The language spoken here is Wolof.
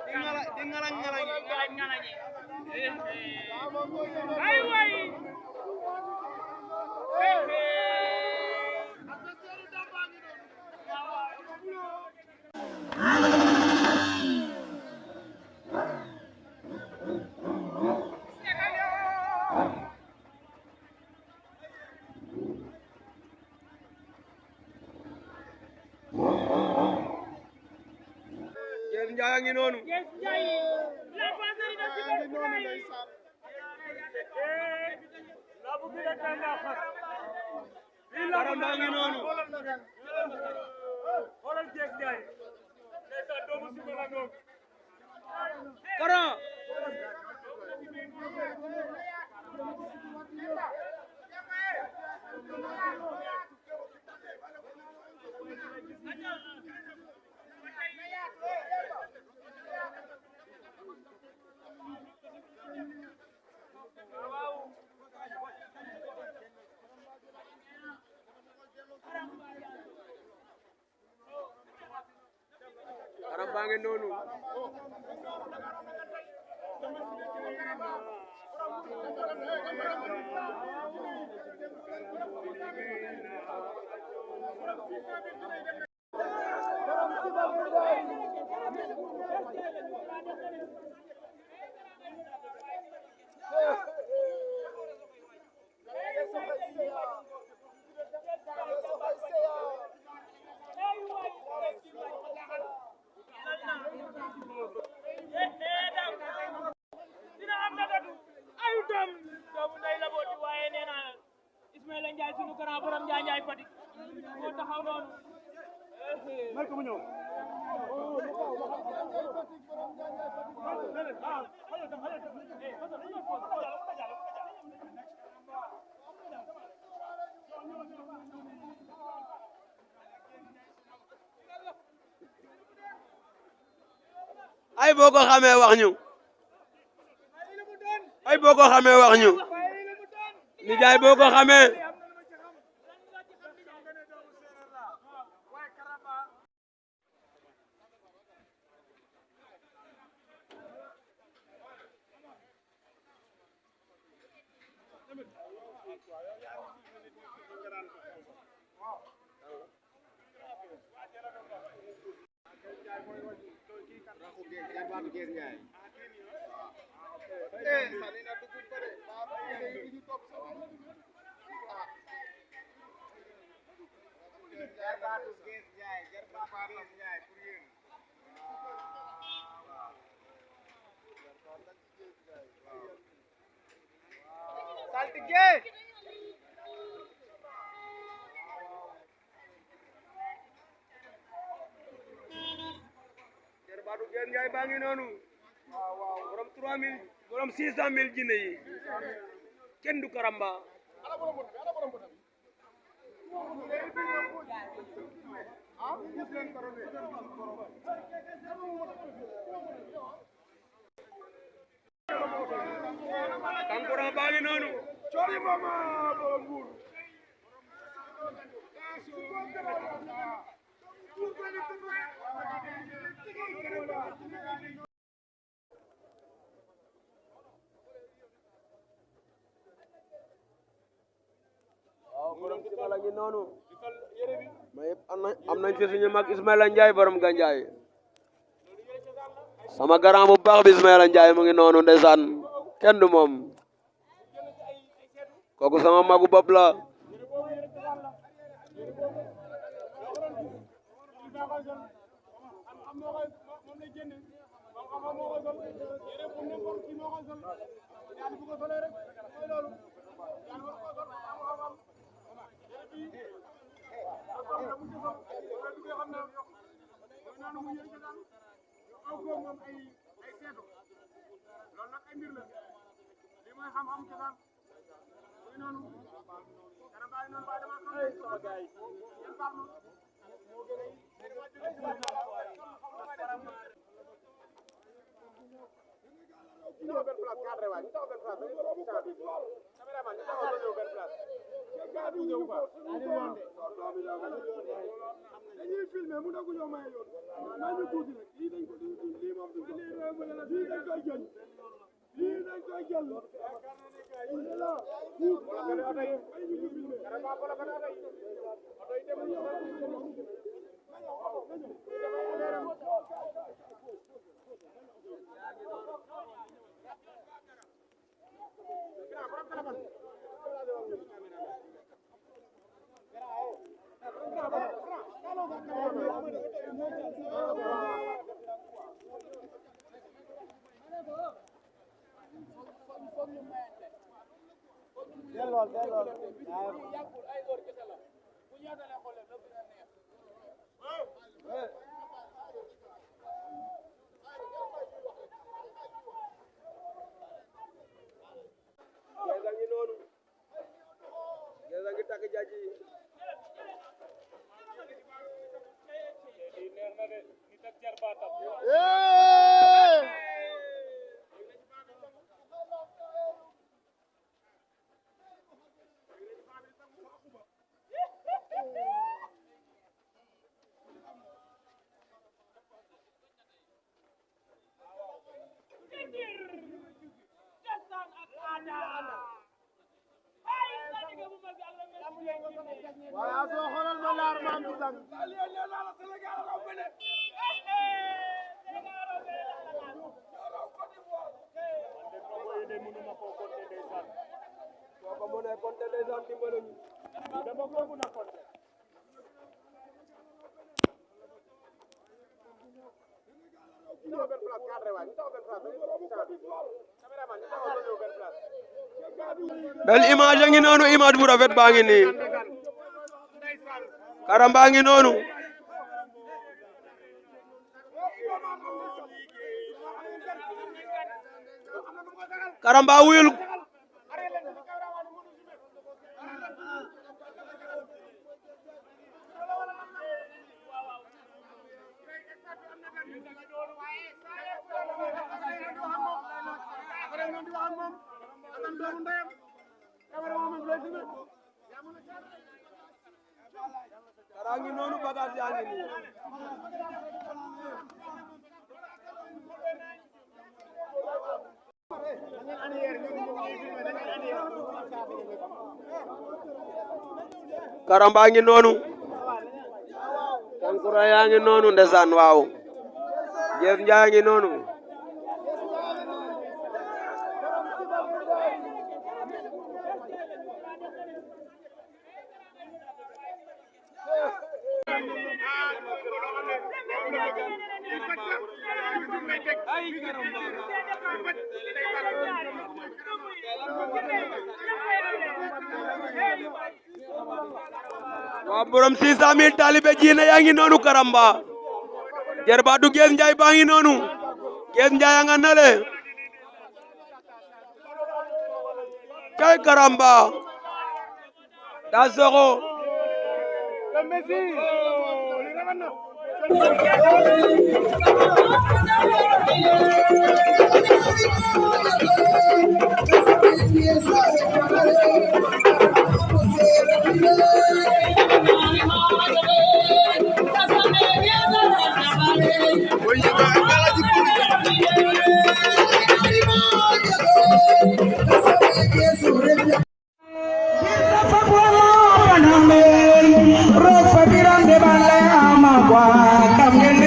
di ngalang ngalang ay way Jees Njaay ngi noonu Yes Njaay la fasari da ci noonu ndeysaan la bu gëna tanga xat Karamba ngi noonu xoolal Jees Njaay ndeysaan doomu si la ngoog Kara Karamba ngi noonu dina am na dadu ayu doom doomu ndey la booti waaye nee naa Ismaïla Ndiaye sunu grand borom Njaay Fatick moo taxaw noonu may ko mu ñëw ay boo ko xamee wax ñu ay boo ko xamee wax ñu nijaay boo ko xamee saltige jarbaatu Géen Njaay baa ngi noonu borom 3000 borom 600 000 jinne yi kenn du Karamba Kankuran baa ngi noonu coori mama borom buur borom ci xala ngi noonu may am nañ fi suñu mag Ismaïla Ndiaye borom Gandiaye sama garan bu baax bi Ismaïla Ndiaye mu ngi noonu ndeysaan kenn du moom kooku sama magu bopp la dañuy filmer mu dagu ñoo may yoon nañu tuuti rek lii dañ ko lii moom bel image a ngi noonu image bu rafet baa ngi nii Karamba ngi noonu Karamba wuyul Kara ngi noonu bagage yaa ngi nii Karamba ngi noonu Kankura yaa ngi noonu ndeysaan waaw Jeef Njaay ngi noonu waa borom 600,000 taalibe jiine yaa ngi noonu Karamba jarbaatu Gees Njaay baa ngi noonu Gees Njaay nga nale kay Karamba daa soxo Rosa Pirande Balama, Guacamele.